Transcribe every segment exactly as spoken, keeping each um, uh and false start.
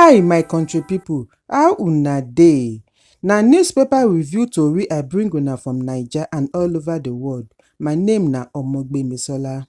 Hi, my country people, how una dey? Na newspaper review tori I bring una from Naija and all over the world. My name na Omogbemisola.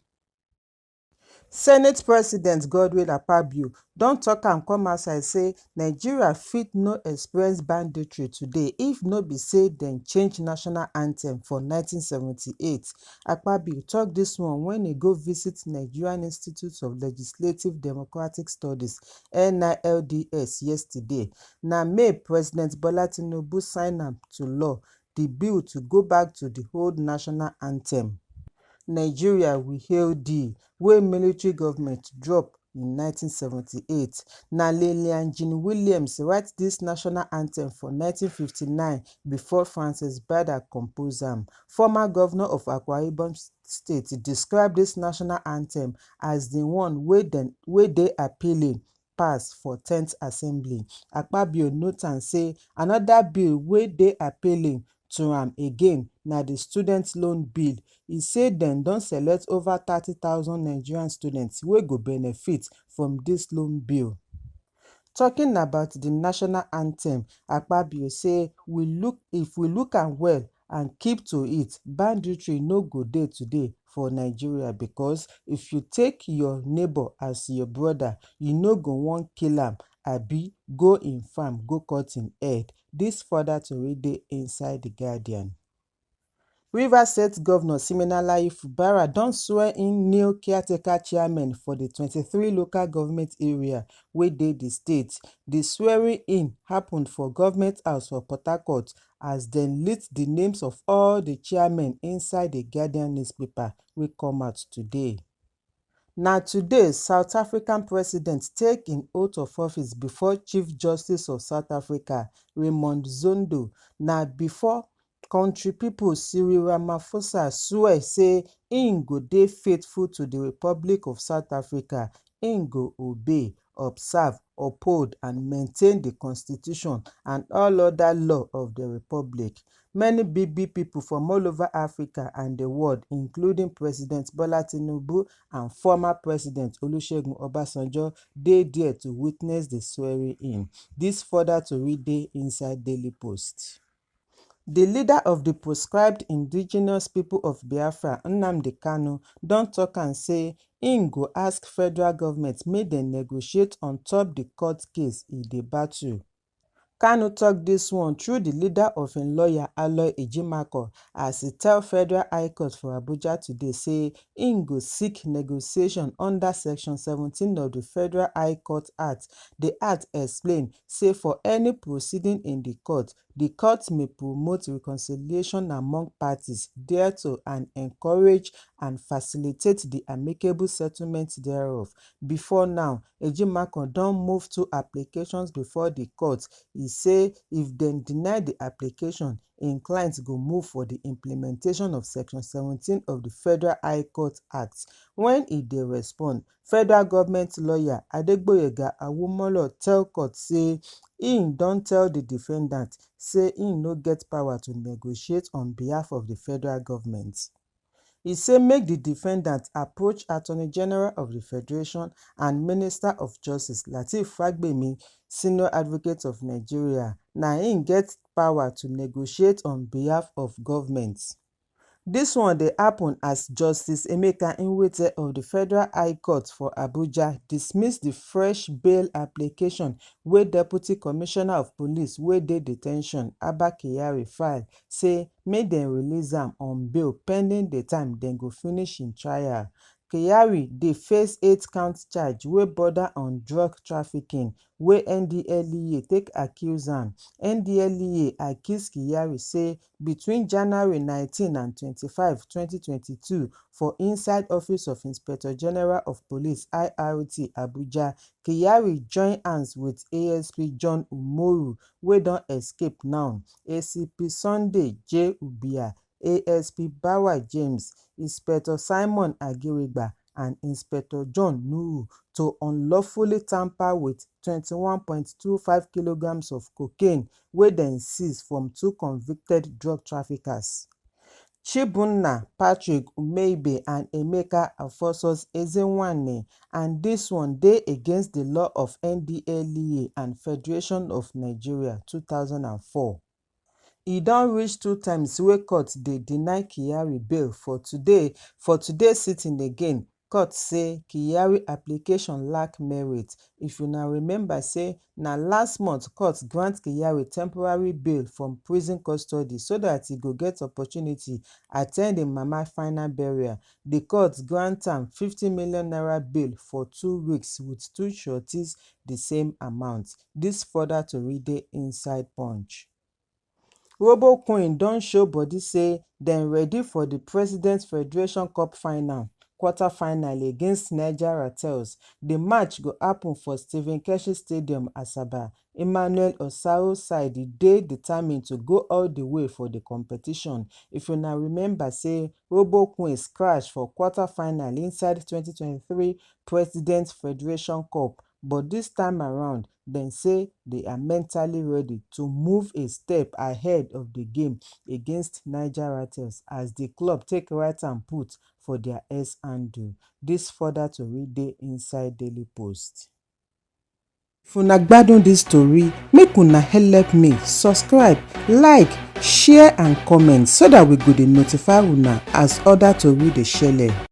Senate President Godwin Akpabio don talk am come outside say Nigeria fit no experience banditry today if no be say dem change national anthem for nineteen seventy-eight. Akpabio talk this one when he go visit Nigerian Institute of Legislative Democratic Studies, N I L D S, yesterday. Na May President Bola Tinubu sign am to law, the bill to go back to the old national anthem, Nigeria We Hail Thee, wey military government drop in nineteen seventy-eight. Na Lillian Jean Williams write this national anthem for nineteen fifty-nine before Francis Bada compose am. Former governor of Akwa Ibom State describe this national anthem as the one wey dem, wey dey appealing pass for tenth Assembly. Akpabio note am say another bill wey dey appealing to am again na the student loan bill. E say dem don select over thirty thousand Nigerian students wey go benefit from this loan bill. Talking about the national anthem, Akpabio say we look, if we look am well and keep to it, banditry no go dey today for Nigeria, because if you take your neighbor as your brother, you no go wan kill am, abi go im farm go cut im head. This further tori dey inside The Guardian. Rivers State Governor Siminalayi Fubara don swear in new caretaker chairman for the twenty-three local government area wey dey the state. The swearing in happened for Government House for Port Harcourt as dem list the names of all the chairmen inside the Guardian newspaper wey come out today. Na today South African president take im oath of office before Chief Justice of South Africa, Raymond Zondo. Na before country people Cyril Ramaphosa swear say im go dey faithful to the Republic of South Africa, im go obey, observe, uphold and maintain the constitution and all other law of the republic. Many big big people from all over Africa and the world, including President Bola Tinubu and former President Olusegun Obasanjo, dey there to witness the swearing in. This further tori dey inside Daily Post. The leader of the proscribed indigenous people of Biafra, Nnamdi Kanu, don talk am say im go ask federal government make dem negotiate on top the court case e dey battle. Kanu talk this one through the leader of im lawyer, Aloy Ejimakor, as e tell Federal High Court for Abuja today say im go seek negotiation under Section seventeen of the Federal High Court Act. The act explain say for any proceeding in the court, the court may promote reconciliation among parties thereto and encourage and facilitate the amicable settlement thereof. Before now, Ejimakor don move two applications before the court. E say if dem deny the application, im client go move for the implementation of Section seventeen of the Federal High Court Act. When e dey respond, federal government lawyer Adegboyega Awomolo tell court say im don tell the defendant say im no get power to negotiate on behalf of the federal government. E say make the defendant approach Attorney General of the Federation and Minister of Justice Lateef Fagbemi, Senior Advocate of Nigeria. Na im get power to negotiate on behalf of government. This one dey happen as Justice Emeka Nwite of the Federal High Court for Abuja dismiss the fresh bail application wey Deputy Commissioner of Police wey dey detention, Abba Kyari, file, say make dem release am on bail pending the time dem go finish im trial. Kyari dey face eight count charge wey border on drug trafficking wey N D L E A take accuse am. N D L E A accuse Kyari say between January nineteen and twenty-five, twenty twenty-two, for inside office of Inspector General of Police, I R T, Abuja, Kyari join hands with A S P John Umoru, wey don escape now, A C P Sunday J Ubia, A S P Bawa James, Inspector Simon Agirigba and Inspector John Nuhu to unlawfully tamper with twenty-one point two five kilograms of cocaine wey dem seize from two convicted drug traffickers. Chibunna Patrick Umeibe and Emeka Afosos Ezenwanne, and dis one dey against di law of N D L E A and Federation of Nigeria two thousand and four. E don reach two times wey court dey deny Kyari bail. For today, for today sitting again, court say Kyari application lack merit. If una remember say na last month court grant Kyari temporary bail from prison custody so that e go get opportunity attend im mama final burial. The court grant am fifty million naira bail for two weeks with two sureties the same amount. This further tori dey inside Punch. Robo Queen don show body say dem ready for the President's Federation Cup final, quarter final against Niger Rattles. The match go happen for Stephen Keshi Stadium, Asaba. Emmanuel Osaro side dey determined to go all the way for the competition. If una remember say Robo Queens crash for quarter final inside twenty twenty-three President's Federation Cup, but this time around, dem say they are mentally ready to move a step ahead of the game against Niger Rattles as the club take write am put for their X handle. This further tori dey inside Daily Post. If una gbadun this tori, make una help me subscribe, like, share and comment so that we go dey notify una as other tori dey shele.